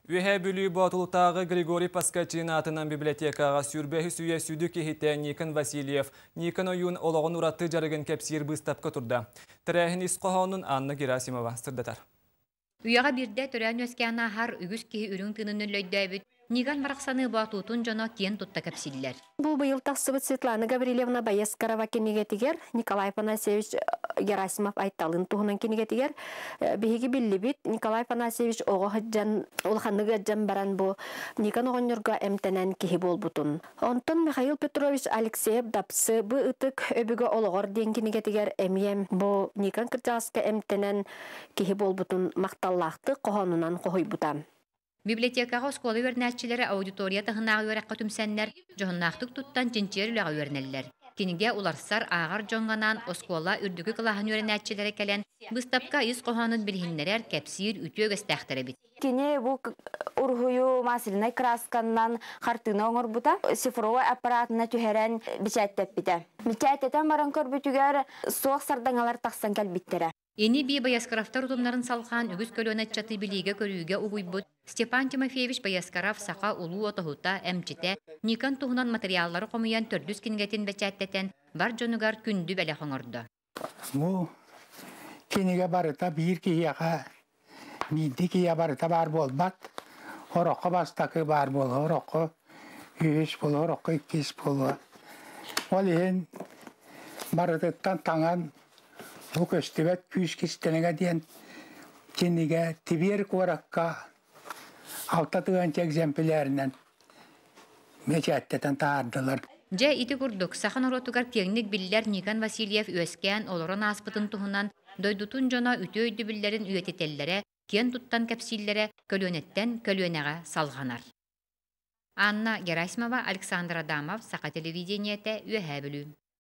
Үөһээ Бүлүү Боотулутааҕы Григорий Поскачин аатынан библиотекаҕа сүүрбэһис үйэ сүдү киһитэ Никон Васильев, Никон ойуун олоҕун ураты дьарыгын кэпсиир быыстапка турда. Тэрээһин ис хоһоонун Анна Герасимова сырдатар. Үйэҕэ биирдэ төрөөн үөскээн ааһар үгүс киһи үрүҥ тыынын өллөйдөөбүт Ниган барахсаны Боотуутун дьоно киэн тутта кэпсииллэр. Бу быйыл тахсыбыт Светлана Гаврильевна Боескарова кинигэтигэр Николай Афанасьевич Герасимов Айталын туһунан кинигэтигэр биһиги биллибит Николай Афанасьевич оҕо сылдьан улаханнык ыалдьан баран бу Никон оҕонньорго эмтэнэн киһи буолбутун. Онтон Михаил Петрович Алексеев Дапсы бу ытык өбүгэ олоҕор диэн кинигэтигэр эмиэ бу Никон кырдьаҕаска эмтэнэн киһи буолбутун махталлаахтык хоһоонунан хоһуйбута. Библиотекаҕа оскуола үөрэнээччилэрэ аудитория таһынааҕы үөрэххэ түмсэннэр, дьоһуннаахтык туттан чинчийэр үлэҕэ үөрэнэллэр. Кинигэ уларсар, ааҕар дьоҥҥо анаан оскуола үрдүкү кылааһын үөрэнээччилэрэ кэлэн, быыстапка ис хоһоонун билиһиннэрэр, кэпсиир үтүө үгэстээхтэр эбит. Кини бу уруһуйу маслянай красканнан хартыына оҥорбута, цифровой аппаратына түһэрэн бэчээттэппитэ. Бэчээттэтэн баран көрбүтүгэр суох сардаҥалар тахсан кэлбиттэрэ. Ини-бии Бояскаровтар утумнарын салҕаан үгүс көлүөнэ ыччаты билиигэ-көрүүгэ угуйбут Степан Тимофеевич Бояскаров саха улуу отоһута, эмчитэ Никон туһунан матырыйааллары хомуйан төрдүс кинигэтин бэчээттэтэн бар дьонугар күндү бэлэх оҥордо. Бу кинигэ барыта биир киһиэхэ биирдии киһиэхэ барыта баар буолбат. Ороххо бастакы баар буолуо, ороххо үһүс буолуо, ороххо иккис буолуо. Ол иһин барытыттан таҥан бу көстүбэт күүс кистэлэҥэ диэн кинигэ Тибиэр куоракка 6 тыһыынча экземплярынан бэчээттэтэн таһаардылар. Дьэ, ити курдук, саха норуотугар киэҥник биллэр Никон Васильев үөскээн олорон ааспытын туһунан дойдутун дьоно үтүө өйдөбүллэрин үйэтитэллэрэ, киэн туттан кэпсииллэрэ көлүөнэттэн көлүөнэҕэ салҕанар. Анна Герасимова, Александр Адамов, Саха телевидениетэ, Үөһээ Бүлүү.